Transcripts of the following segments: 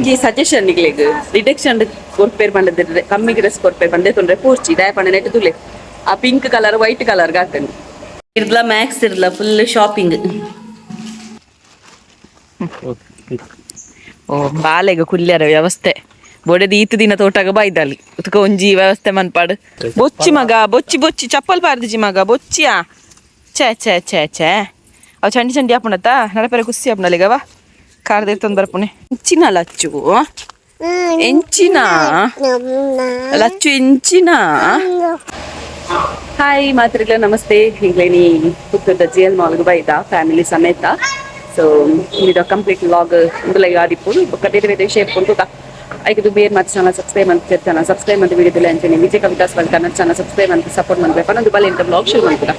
ಒಂಜಿ suggestion ನಿಗ್ಲೆಗ್, reduction ಕೊರ್ಪೇರ್ ಪಂಡದ ಕಮ್ಮಿ dress ಕೊರ್ಪೇರ್ ಪಂಡೆ ತೊಂದ್ರೆ ಪೋರ್ಚಿ. ದಾಯ ಪಂಡ ನೆಟ್ ತುಲೆ, ಆ ಪಿಂಕ್ ಕಲರ್ ವೈಟ್ ಕಲರ್ ಗಾತನ್. ಇರ್ಲ ಮ್ಯಾಕ್ಸ್ ಇರ್ಲ ಫುಲ್ ಶಾಪಿಂಗ್. ಓ, ಬಾಲೆಗ ಕುಲ್ಯರ ವ್ಯವಸ್ಥೆ. ಬೊಡೆದ ಈತ ದಿನ ತೋಟಗ ಬೈದಲ್ಲಿ ಉತ್ಕ ಒಂಜಿ ವ್ಯವಸ್ಥೆ ಮನ್ಪಾಡು. ಬೊಚ್ಚಿ ಮಗ, ಬೊಚ್ಚಿ ಬೊಚ್ಚಿ, ಚಪ್ಪಲ್ ಪಾರ್ದಿಜಿ ಮಗ, ಬೊಚ್ಚಿಯಾ. ಛೇ ಛೇ ಛೇ ಛೇ, ಅವು ಚಂಡಿ ಚಂಡಿ ಆಪುಣತ್ತ, ನಡಪರೆ ಖುಷಿ ಆಪುಣಲಿಗವ. ಕಾರ್ ತಂದು ಬರ್ಪುಣೆ. ಎಂಚಿನ ಲಚ್ಚು? ಎಂಚಿನ ಲಚ್ಚು? ಎಂಚಿನ? ಹಾಯ್ ಮಾತ್ರಿಗ್ಲ, ನಮಸ್ತೆ. ಹಿಂಗ್ಲೇನಿ ಪುತ್ತೂರ್ದ ಜಿ ಎಲ್ ಮಾಲ್ಗೆ ಬೈದ ಫ್ಯಾಮಿಲಿ ಸಮೇತ. ಸೊ ಇದು ಕಂಪ್ಲೀಟ್ ವ್ಲಾಗ್ ಉಂದುಲ ಆದಿಪ್ಪು. ಬೊಕ್ಕ ಬೇರೆ ಬೇರೆ ವಿಷಯ ಉಂಟು. ಐಕ್ ಬೇರೆ ಮತ್ತೆ ಚಾನಲ್ ಸಬ್ಸ್ಕ್ರೈಬ್ ಅಂತ, ಚಾನಲ್ ಸಬ್ಸ್ಕ್ರೈಬ್ ಅಂತ, ವಿಡಿಯೋದಲ್ಲಿ ಅಂಚನೆ Vijay Kavitha's world Kannada channel subscribe ಅಂತ ಸಪೋರ್ಟ್ ಮಾಡ್ಬೇಕು ಅನ್ನೋದು. ಬಲೆ ಅಂತ ವ್ಲಾಗ್ ಶುರು ಮಾಡ್ತೀರಾ.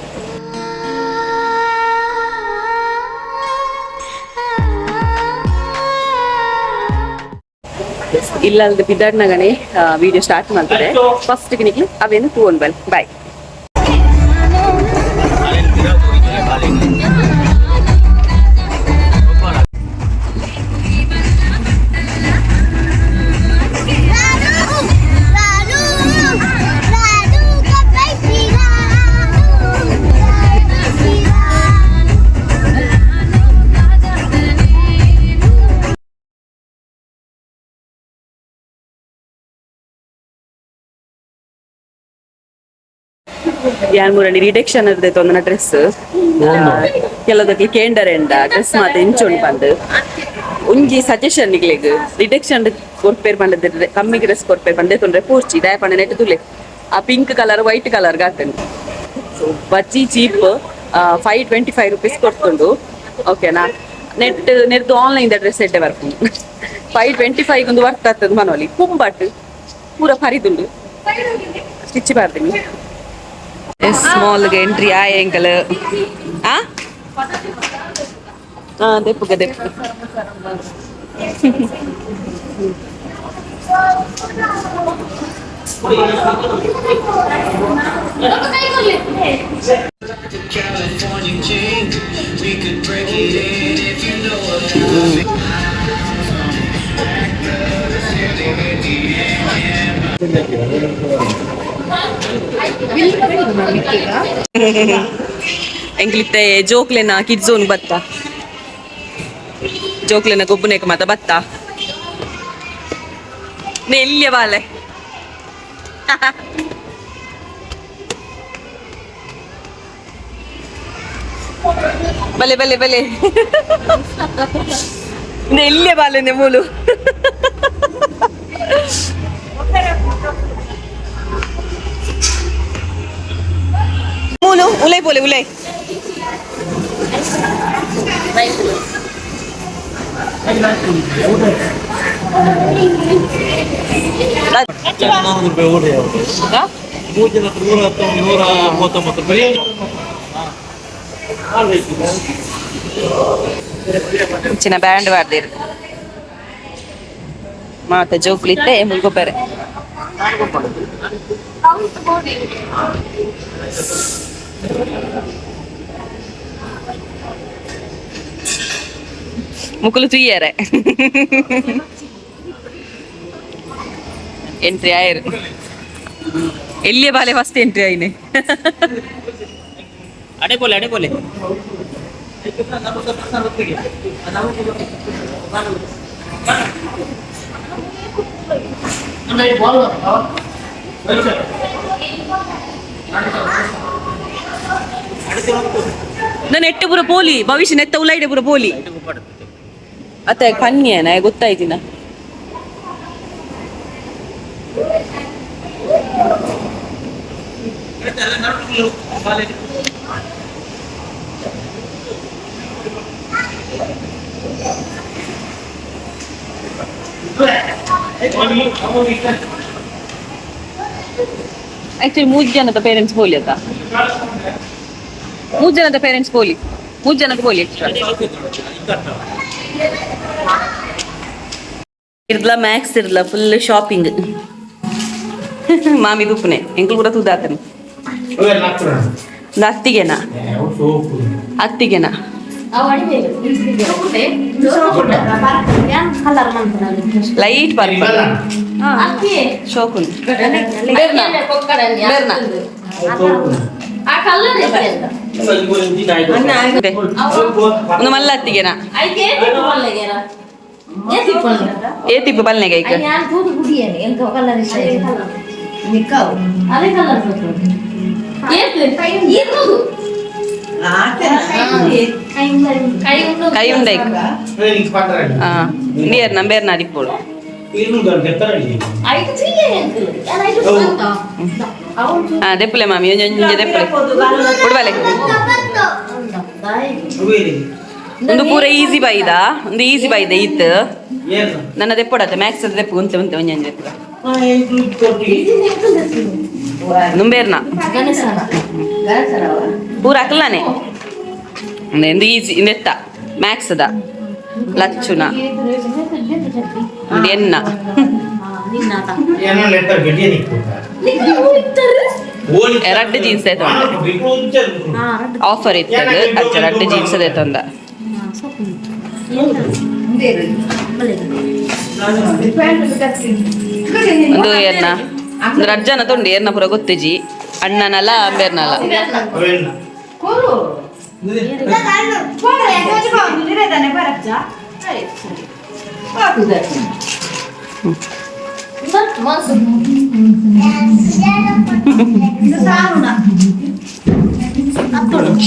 ಇಲ್ಲ ಅಲ್ದ ಬಿದ್ದಾಡ್ನಾಗನೆ ವಿಡಿಯೋ ಸ್ಟಾರ್ಟ್ ಮಾಡ್ತಾರೆ. ಫಸ್ಟ್ ನಿಕ್ಲಿ ಅವೇನು ತೂವೊಂದು ಬಲ್. ಬಾಯ್. ರಾಡು ರಾಡು ಕಪ್ಪೈಸಿರಾ. ಯಾನ್ ಮುರಣಿ ರಿಡಕ್ಷನ್ ಇರ್ತೈತೆ ಒಂದನ ಡ್ರೆಸ್. ಕೆಲದಕ್ಕೆ ಕೇಂಡರೆಂಡ ಡ್ರೆಸ್ ಮಾತ ಇಂಚೊಂಡು ಪಂದ್. ಒಂಜಿ ಸಜೆಷನ್ ನಿಗ್ಲೆಗ್, ರಿಡಕ್ಷನ್ ಕೊರ್ಪೇರ್ ಪಂಡದ ಕಮ್ಮಿ ಡ್ರೆಸ್ ಕೊರ್ಪೇರ್ ಪಂಡೆ ತೊಂದ್ರೆ ಪೋರ್ಚಿ. ದಾಯ ಪಂಡ ನೆಟ್ ತುಲೆ, ಆ ಪಿಂಕ್ ಕಲರ್ ವೈಟ್ ಕಲರ್ ಗಾತನ್. ಸೊ ಬಜ್ಜಿ ಚೀಪ್, ₹525 ಕೊಡ್ತುಂಡು, ಓಕೆನಾ? ನೆಟ್ ನೆರ್ದು ಆನ್ಲೈನ್ ಡ್ರೆಸ್ ಎಡ್ಡೆ ಬರ್ಪುಂಡು. 525 ಒಂದು ವರ್ತ್ ಆಗ್ತದೆ ಮನೋಲಿ. ಕುಂಬಟ್ ಪೂರ ಪರಿದುಂಡು, ಸ್ಟಿಚ್ ಬರ್ತೀನಿ. ಎಸ್, ಮಾಲ್ಗೆ ಎಂಟ್ರಿ ಆಯ್ ಎಂಕಲ್. ಆ ಆ ದೆಪ್ಪುಗ ದೆಪ್ಪು. California king, we could break it in if you know what I mean. ಎಂಕ್ಲಿತ್ತೆ ಜೋಕ್ಲೆನ ಕಿಡ್ಸ್ ಝೋನ್ ಬತ್ತ. ಜೋಕ್ಲೆನ ಗೊಬ್ಬುನೇಕ ಮಾತ ಬತ್ತ. ನೆಲ್ಲಿಯ ಬಾಲೆ. ಬಲೆ ಬಲೆ ಬಲೆ, ನೆಲ್ಲಿಯ ಬಾಲೆನೆ ಮೂಲು. ಮೂಲು ಉಲೈ ಪೋಲೆ ಉಲೈ. 400 ರೂಪಾಯಿ ಊಟ ಯಾವುದು? ಮೂರು ಜನ 119, 139 ರೂಪಾಯಿ. ಚಿನ್ನ ಬ್ಯಾಂಡ್ ವಾರ್ದಿರು ಮಾತ ಜೋಕ್ಲಿತ್ತೆ ಮುಲ್ಗೊಬ್ಬರೆ. ಮುಕುಲು ತುಯ್ಯಾರೆ. ಎಂಟ್ರಿ ಆಯರು. ಎಲ್ಲಿಯ ಬಾಲೆ ಫಸ್ಟ್ ಎಂಟ್ರಿ ಆಯ್ನೆ. ಅಡೆ ಪೋಲೆ, ಅಡೆ ಪೋಲೆ. ನಾನು ಎಟ್ಟು ಪೂರ ಪೋಲಿ ಭವಿಷ್ಯ ನೆತ್ತ ಉಲೈಡೆ ಪೂರ ಪೋಲಿ. ಅತ್ತ ಕನ್ಯನ ಗೊತ್ತಾಯ್ತಿನ. ಆಕ್ಚುಲಿ ಮೂರು ಜನದ ಪೇರೆಂಟ್ಸ್ ಪೋಲಿ ಅತ್ತ. ಮೂರು ಜನದ ಪೇರೆಂಟ್ಸ್ ಪೋಲಿ, ಮೂರು ಜನಕ್ಕೆ ಪೋಲಿ ಎಕ್ಸ್ಟ್ರಾ. ಇರ್ಲ ಮ್ಯಾಕ್ಸ್ ಇರ್ಲ ಫುಲ್ ಶಾಪಿಂಗ್. ಮಾಮಿ ತುಪ್ಪನೆ ಎಂಕಲ್ ಕೂಡ ತೂದಾತನು. ಅತ್ತಿಗೆನಾ? ಅತ್ತಿಗೆನಾ? Light purple ಶೋಕುಂಡು ಬೇರ್ನ ಬೇರ್ನ. ಒಂದು ಮಲ್ಲ ಅತ್ತಿಗೆನಾ? ಏ ತಿಪ್ಪು ಬಲ್ನೆಗೆ ಐಕ್. ಕೈ ಉಂಡೈಕ್. ಹಾ, ನೀರ್ನ ಬೇರ್ನ ಅಡಿಪೋಳು. ಹಾ, ದೆಪ್ಪಲೆ ಮಾಮಿ, ಒಂಜೊಂಜೆ ದೆಪ್ಪಲೆ ಕೊಡ್ಬಾಲೆ. ಒಂದು ಪೂರ ಈಸಿ ಬೈದ, ಒಂದು ಈಸಿ ಬೈದ ಇತ್ತು. ನನ್ನ ದೆಪ್ಪಡತ್ತೆ ಮ್ಯಾಕ್ಸ್ ದೆಪ್ಪು ಉಂತೆ ಉಂತೆ ಒಂಜೊಂಜೆ ದೆಪ್ಪು ನುಂಬೇರ್ನ ಪೂರ ಅಕ್ಲಾನೆ. ಎಂದು ಈಸಿ ಇಂದೆತ್ತ ಮ್ಯಾಕ್ಸ್ the ಲಚ್ಚುನ ಒಂದು ಎನ್ನ. ರಡ್ಡ್ ಜೀನ್ಸ್ ಆಫರ್ ಇತ್ತು ಅಚ್ಚ, ರಡ್ಡ್ ಜೀನ್ಸ್ ತಂದ. ಒಂದು ಎನ್ನ, ಒಂದು ರಡ್ಡ್ ಜನ ತೊಂಡು ಎರ್ನ ಪೂರ ಗೊತ್ತಿಜಿ, ಅಣ್ಣನಲ್ಲ ಅಂಬೇರ್ನಲ್ಲ.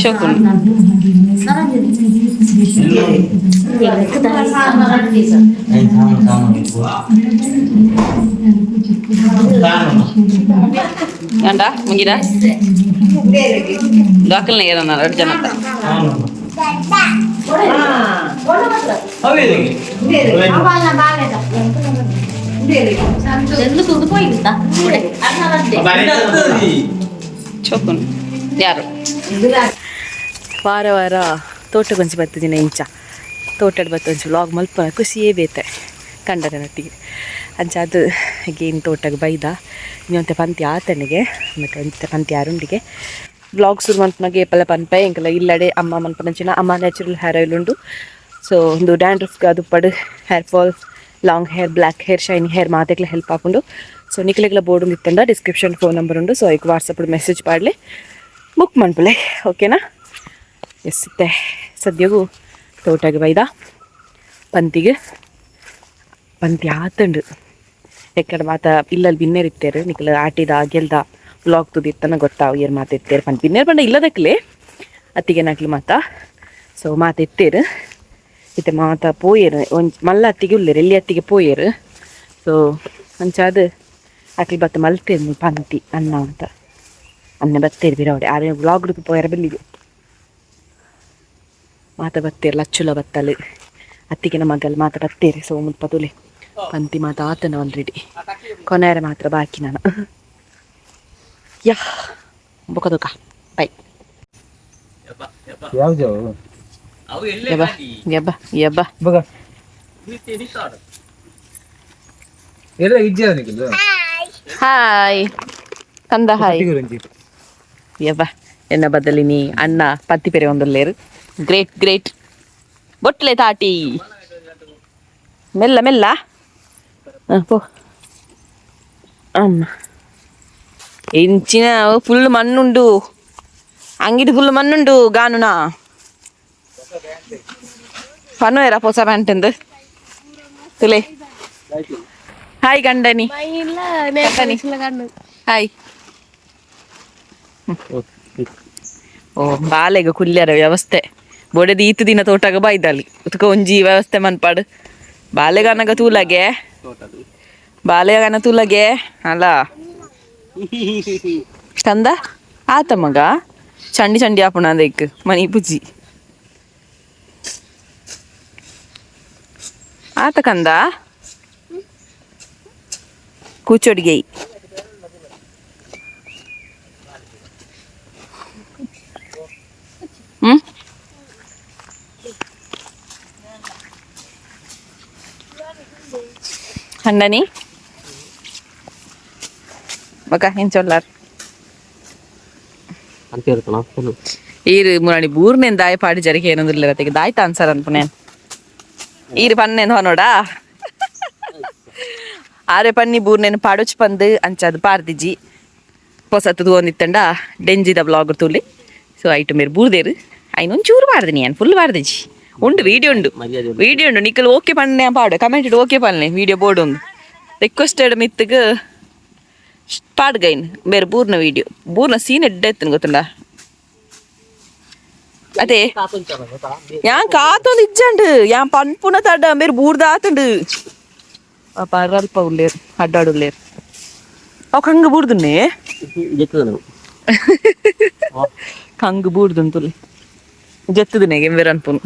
ಶೋಕುಂಡು. ಗಂಡ ಮುಂಗಿನ ದಾಖಲ್ನ ಏರನ್ನ ರಡ್ಡ್ ಜನ ಅಂತ. ಚೋಕುಂಡು. ಯಾರು ವಾರ ವಾರ ತೋಟಗೊಂಚಿ ಬತ್ತಿದಿನ ಇಂಚ ತೋಟಡ್ ಬತ್ತೊಂಚಿ ವ್ಲಾಗ್ ಮಲ್ಪನ ಖುಷಿಯೇ ಬೇತೆ ಕಂಡರೆ ನಟ್ಟಿಗೆ. ಅಂಚ ಅದು ಏನು ತೋಟಗೆ ಬೈದ ಇನ್ನೊಂತೆ ಪಂತಿ ಆತನಿಗೆ ಮತ್ತೆ ಒಂತೆ ಪಂತಿ ಯಾರುಂಡಿಗೆ ವ್ಲಾಗ್ ಶುರು ಮನ್ಪನಾಗೆ ಏಪಲ ಪನ್ಪೆ ಎಂಕಲ ಇಲ್ಲಡೆ ಅಮ್ಮ ಮನ್ಪನಂಚಿನ ಅಮ್ಮ natural hair oil ಉಂಡು. ಸೊ ಒಂದು ಡ್ಯಾಂಡ್ರಫ್ಗೆ ಅದು ಪಡು, hair fall, long hair, black hair, shiny hair ಮಾತೆಗ್ಲ help ಆಪುಂಡು. ಸೊ ನಿಕ್ಲೆಗ್ಲ ಬೋರ್ಡ್ ಇತ್ತಂಡ description phone number ಉಂಡು. ಸೊ ಐಕ್ ವಾಟ್ಸಪ್ ಮೆಸೇಜ್ ಪಾಡ್ಲೆ, ಬುಕ್ ಮನ್ಪುಲೆ, ಓಕೆನಾ? ಎಸ್, ಇತ್ತೆ ಸದ್ಯಗೂ ತೋಟಗೆ ಬೈದ ಪಂತಿಗೆ. ಪಂತಿ ಆತಂಡು ಎಕ್ಕಡ ಮಾತ ಇಲ್ಲಲ್ಲಿ ಬಿನ್ನೇರ್ ಇತ್ತೇರು. ನಿಕ್ಲ ಆಟಿದ ಗೆಲ್ದ ವ್ಲಾಗ್ ತುದಿತ್ತನ ಗೊತ್ತಾವು ಏರ್ ಮಾತ ಇತ್ತೇರು ಪಂತ. ಬಿನ್ನೇರ್ ಪಂಡ ಇಲ್ಲದಕ್ಲೆ ಅತ್ತಿಗೆ ನಕ್ಲು ಮಾತ. ಸೊ ಮಾತ ಇತ್ತೇರು. ಇತ್ತೆ ಮಾತ ಪೋಯೇರು, ಒಂಜಿ ಮಲ್ಲ ಅತ್ತಿಗೆ ಉಲ್ಲೇರು, ಎಲ್ಲಿ ಅತ್ತಿಗೆ ಪೋಯೇರು. ಸೊ ಅಂಚಾದ್ ಅಕ್ಲು ಬತ್ತ ಮಲ್ತೇರು ಪಂತಿ ಅನ್ನ ಅಂತ. ಅನ್ನ ಬತ್ತೇರು ಬಿರವಡೆ ಆರೆ ವ್ಲಾಗ್ ಪೋಯರ ಬಿಲ್ಲಿಗೆ ಮಾತ ಬತ್ತೇರು. ಲಚ್ಚುಲ ಬತ್ತಲು, ಅತ್ತಿಗೆನ ಮಗಲ್ ಮಾತ ಬತ್ತೇರು. ಸೊ ಮುಲ್ಪ ತುಲೆ ಪಂತಿ ಮಾತ ಆತನ ಆಲ್ರೆಡಿ, ಕೊನೆಯರ ಮಾತ್ರ ಬಾಕಿ ನಾನು. ಯಾ, ಬೊಕ ದೊಕ ಬೈ. ಯಬ್ಬ ಯಬ್ಬ ಯಬ್ಬ. ಹಾಯ್ ಕಂದ, ಹಾಯ್ ಯಬ್ಬ. ಎನ್ನ ಬದಲಿನಿ ಅಣ್ಣ ಪತ್ತಿ ಪೆರೆ ಒಂದುಲ್ಲೇರು. ಗ್ರೇಟ್ ಗ್ರೇಟ್ ಬೊಟ್ಲೆ ತಾಟಿ ಮೆಲ್ಲ ಮೆಲ್ಲ ಪೋ ಅಮ್ಮ. ಇಂಚಿನ ಫುಲ್ ಮಣ್ಣುಂಡು, ಅಂಗಿಡು ಫುಲ್ ಮಣ್ಣುಂಡು. ಗಾನುನಾ ಪನ್ನುವೇರ ಪೊಸ ಪ್ಯಾಂಟ್ ತುಲೆ. ಹಾಯ್ ಗಂಡನಿ, ಹಾಯ್. ಓ ಬಾಲೆಗ ಕುಲ್ಯರ ವ್ಯವಸ್ಥೆ ಬೊಡೆದಿ ಈತು ದಿನ ತೋಟಗ ಬೈದಲ್ಲಿ ಉತ್ಕ ಒಂಜಿ ವ್ಯವಸ್ಥೆ ಮನ್ಪಾಡು. ಬಾಲೆಗನಗ ತೂಲಗೆ, ಬಾಲೆಗನ ತೂಲಗೆ ಅಲ್ಲ ಕಂದ ಆತ ಮಗ. ಚಂಡಿ ಚಂಡಿ ಆಪುಣ ಅದಕ್ಕೆ ಮನಿ ಪುಜಿ ಆತ ಕಂದ ಕೂಚೊಡಿಗೆ. ಹ್ಮ್ ಅಣ್ಣನಿ ಬಕ ಏನ್ ಚೊಲ್ಲಾರ್? ಅಂತ ಇರ್ತನ. ಈರು ಮುರಾಣಿ ಬೂರ್ನೇನ್ ದಾಯ ಪಾಡಿ ಜರಿಗೆ ಏನೊಂದಿಲ್ಲ ರತೆಗೆ ದಾಯ್ತ ಆನ್ಸರ್ ಅನ್ಪುನೇನ್ ಈರು ಪನ್ನೇನ್ ಹೊನೋಡಾ ಆರೆ ಪನ್ನಿ ಬೂರ್ನೇನು ಪಾಡೊಚ್ ಪಂದು ಅಂಚಾದ್ ಪಾರ್ದಿಜಿ ಪೊಸತ್ತು ತೂವೊಂದಿತ್ತಂಡ ಡೆಂಜಿದ ಬ್ಲಾಗ್ ತೂಲಿ ಸೊ ಐಟು ಮೇರ್ ಬೂರ್ದೇರು ಐನ್ ಒಂಚೂರು ಪಾರ್ದಿನಿ ಯಾನ್ ಫುಲ್ ಪಾರ್ದಿಜಿ ಉಂಡು ವೀಡಿಯೋ ಉಂಡು ವೀಡಿಯೋ ಉಂಡು ನಿಕ್ಕಲ್ ಓಕೆ ಪನ್ನೆ ಪಾಡು ಕಮೆಂಟ್ ಓಕೆ ಪನ್ನೆ ವೀಡಿಯೋ ಬೋರ್ಡ್ ಉಂದು ರಿಕ್ವೆಸ್ಟೆಡ್ ಮಿತ್ತಗ್ ಪಾಡ್ಗೈನ್ ಬೇರೆ ಬೂರ್ನ ವೀಡಿಯೋ ಬೂರ್ನ ಸೀನ್ ಎಡ್ಡೆ ಎತ್ತನ್ ಗೊತ್ತುಂಡ ಅದೇ ಯಾನ್ ಕಾತೊಂದು ಇಜ್ಜಂಡು ಯಾನ್ ಪನ್ಪುನ ತಡ ಬೇರೆ ಬೂರ್ದ ಆತುಂಡು ಅಲ್ಪ ಉಲ್ಲೇರ್ ಅಡ್ಡಾಡುಲ್ಲೇರ್ ಅವು ಕಂಗು ಬೂರ್ದುನ್ನೇ ಕಂಗು ಬೂರ್ದುನ್ ತುಲಿ ಜತ್ತುದಿನ ಎಂಬೇರ್ ಅನ್ಪುನು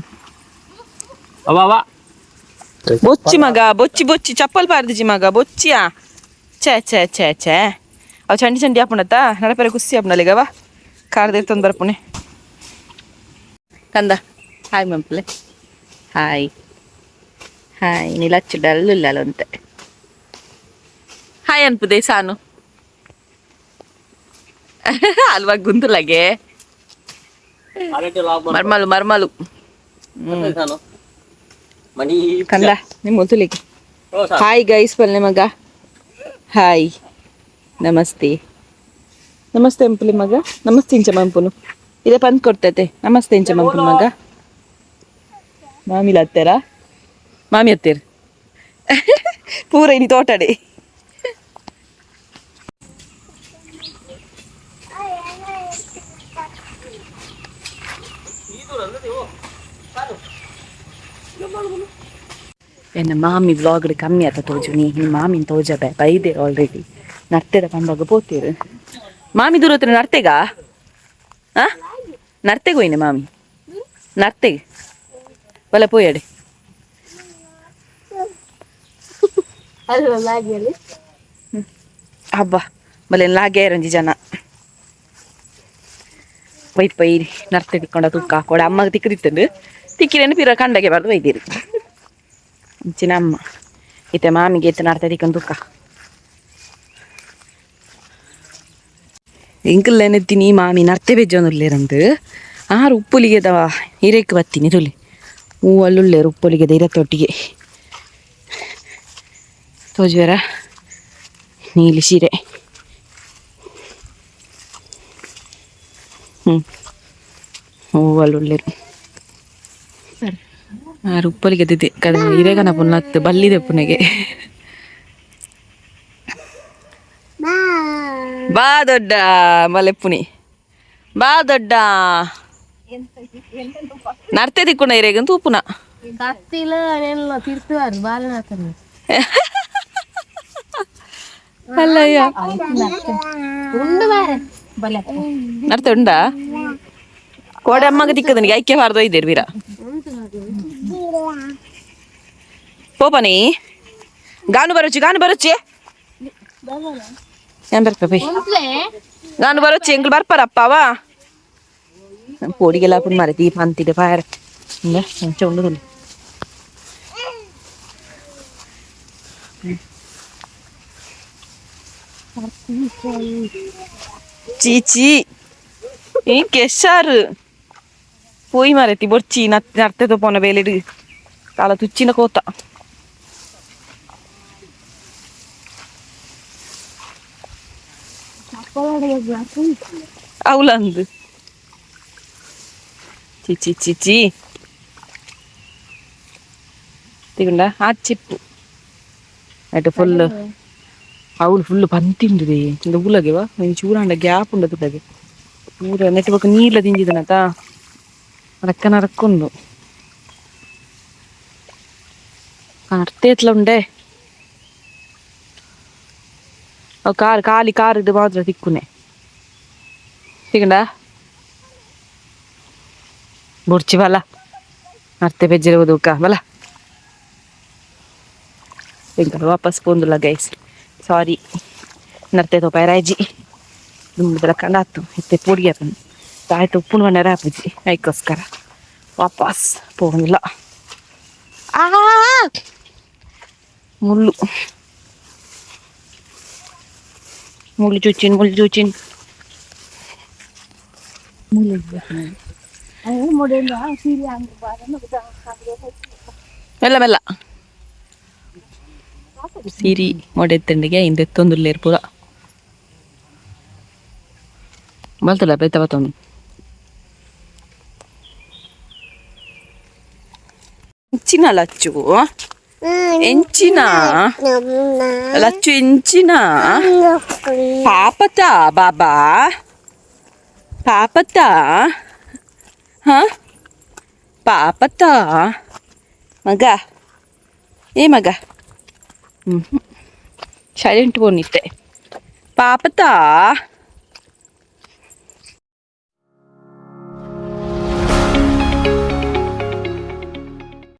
ಬೊಚ್ಚಿ ಮಗ ಬೊಚ್ಚಿ ಬೊಚ್ಚಿ ಚಪ್ಪಲ್ ಪಾರ್ದಿಜಿ ಮಗ ಬೊಚ್ಚಿಯಾ ಛೇ ಛೇ ಛೇ ಛೇ ಅವು ಚಂಡಿ ಚಂಡಿ ಆಪುಣತ್ತ ನಡಪರೆ ಖುಷಿ ಆಪುಣಲಿಗವ ಕಾರ್ ತಂದು ಬರ್ಪುಣೆ ಕಂದ ಹಾಯ್ ಮಂಪಲೆ ಹಾಯ್ ಹಾಯ್ ನೀಲಚ್ಚು ಡಲ್ಲು ಹಾಯ್ ಅನ್ಪುದೆ ಸಾನು ಅಲ್ವಾ ಗುಂತುಲಾಗೆ ಮರ್ಮಲು ಮರ್ಮಲು ಕಂದ ನಿಮ್ಮ ತುಲಿಗೆ ಹಾಯ್ ಗೈಸ್ ಪಲ್ಲೆ ಮಗ ಹಾಯ್ ನಮಸ್ತೆ ನಮಸ್ತೆ ಅಂಪುಲಿ ಮಗ ನಮಸ್ತೆ ಇಂಚ ಮಂಪುನು ಇದೇ ಪಂದ್ ಕೊಡ್ತೈತೆ ನಮಸ್ತೆ ಇಂಚ ಮಂಪುನು ಮಗ ಮಾಮಿಲ ಹತ್ತೇರಾ ಮಾಮಿ ಹತ್ತೇರು ಪೂರ ಇನಿ ತೋಟಡೆ ಎನ್ನ ಮಾಮಿ ವ್ಲಾಗ್ ಕಮ್ಮಿ ಆತ ತೋಜುನಿ ನಿಮ್ಮ ಮಾಮಿನ ತೋಜಬೆ ಬೈದೆ ಆಲ್ರೆಡಿ ನರ್ತೆದ ಪಂಬಾಗ ಪೋತೀರು ಮಾಮಿ ದೂರ ಹತ್ರ ನರ್ತೆಗ ಆ ನರ್ತೆಗೆ ಹೋಯ್ನೆ ಮಾಮಿ ನರ್ತೆಗೆ ಬಲ ಪೋಯಡೆ ಹಬ್ಬ ಬಲೆ ಲಾಗೆ ರಂಜಿ ಜನ ವೈಟ್ ಪೈ ನರ್ತೆ ತಿಕ್ಕೊಂಡ ತುಕ್ಕ ಕೊಡ ಅಮ್ಮಗೆ ತಿಕ್ಕದಿತ್ತಂಡು ತಿಕ್ಕಿರೇನು ಪಿರ ಕಂಡಗೆ ಬರ್ದು ಒಯ್ದಿರಿ ಅಂಚಿನ ಅಮ್ಮ ಇತ್ತೆ ಮಾಮಿಗೆ ಇತ್ತು ನರ್ತೆ ತಿಕ್ಕೊಂಡು ತುಕ್ಕ ಎಂಕಲ್ಲೇನೆತ್ತೀನಿ ಮಾಮಿ ನರ್ತೆ ಬೆಜ್ಜೊಂದುಲ್ಲೇರಂದು ಆರು ಉಪ್ಪುಲಿಗೆದವ ಹಿರೇಕ್ ಬತ್ತೀನಿ ತುಲಿ ಹೂ ಅಲ್ಲುಲ್ಲೇರು ಉಪ್ಪುಲಿಗೆದ ಇರತ್ತೊಟ್ಟಿಗೆ ತೋಜುವೆರ ನೀಲಿ ಸೀರೆ ಹ್ಞೂ ಹೂ ಅಲ್ಲುಲ್ಲೇರು ಆರು ಉಪ್ಪುಲಿಗೆದಿದ್ದೆ ಕದ ಹಿರೇಗನ ಪುನತ್ತು ಬಲ್ಲಿದೆ ಪುನಗೆ ಬಾ ದೊಡ್ಡ ಮಲೆಪ್ಪುನಿ ಬಾ ದೊಡ್ಡ ನರ್ತೆ ತಿಕ್ಕೊಂಡ ಇರೇಗಂತ ಉಪ್ಪುನ ಅಲ್ಲಯ್ಯ ನರ್ತೆ ಉಂಡಾ ಕೋಡೆ ಅಮ್ಮಗ ತಿಕ್ಕದನಿಗೆ ಐಕ್ಯ ಬಾರ್ದು ಇದ್ದೀರಿ ವೀರ ಪೋಪನಿ ಗಾನು ಬರೋಚಿ ಗಾನು ಬರೋಚಿ ಏನ್ ಬರ್ಪ ಬೈ ಗಾನು ಬರೋಚಿ ಎಂಗ್ಲು ಬರ್ಪಾರಪ್ಪ ಅವ ಪೋಡಿಗೆಲ್ಲ ಪುಣ್ ಮಾರೆ ದೀಪ ಅಂತಿದೆ ಫೈರ್ ಮುಂಚೆ ಉಂಡು ಚೀಚಿ ಈ ಕೆಶಾರು ಪೋಯಿ ಮಾರೈತಿ ಬೊರ್ಚಿ ನರ್ತೆ ತೋಪೋನ ಬೇಲೆಡು ಕಾಲ ತುಚ್ಚಿನ ಕೋತ ಅವಲಂದು ಚಿ ಚಿ ಚಿ ತಿಗುಂಡ ಆ ಚಿಪ್ಪು ಅటు ಫುಲ್ ಅವಳು ಫುಲ್ ಪಂತಿಂಡುದೆ ಇಂದ ಊಲಗೆವಾ ಚೂರಾಂಡ ಗ್ಯಾಪ್ ಉಂಡ ತುಡಗೆ ಪೂರ ನೆಟ್ ಬೊಕ ನೀರ್ಲ ದಿಂಜಿದನತ ರಕ್ಕ ನರಕ್ಕೊಂದು ಅರ್ತೇತ್ಲ ಉಂಡೆ ಅವು ಕಾರ್ ಖಾಲಿ ಕಾರ್ ಇದು ಮಾತ್ರ ತಿಕ್ಕುನೆ ತಿಕ್ಕಂಡ ಬುಡ್ಚಿ ಬಲ ಅರ್ತೆ ಬೆಜ್ಜಿರ ಬದುಕ ಬಲ ಎಂಕಲ್ ವಾಪಸ್ ಪೋಂದುಲ್ಲ ಗೈಸ್ ಸಾರಿ ನರ್ತೆ ತೋಪಾಯರಾಜಿ ದುಂಬುದಲ ಕಂಡಾತು ಇತ್ತೆ ಪೊಡಿ ಆತನು ತಾಯ್ತು ಉಪ್ಪುನ ಮಣ್ಣರ ಆಪುಜಿ ಐಕೋಸ್ಕರ ವಾಪಸ್ ಪೋಂದಿಲ್ಲ ಆ ಮುಳ್ಳು ಮುಳ್ಳು ಚುಚ್ಚಿನ್ ಮುಳ್ಳು ಚುಚ್ಚಿನ್ ಮುಳ್ಳು ಮೆಲ್ಲ ಮೆಲ್ಲ. ಸೀರಿ ಮೊಡೆತ್ತಂಡಿಗೆ ಇಂದೆತ್ತೊಂದುಲ್ಲೇರ್ ಪೂರ. ಬಲ್ತಲ್ಲ ಬೈತ ಬತ್ತೊಂದು. ಎಂಚಿನ ಲಚ್ಚು? ಎಂಚಿನ ಲಚ್ಚು? ಎಂಚಿನ ಪಾಪತ ಬಾಬಾ? ಪಾಪತ? ಹಾ, ಪಾಪತ ಮಗ? ಏ ಮಗ, ಸೈಲೆಂಟ್ ಬೋನಿತ್ತೆ. ಪಾಪತ?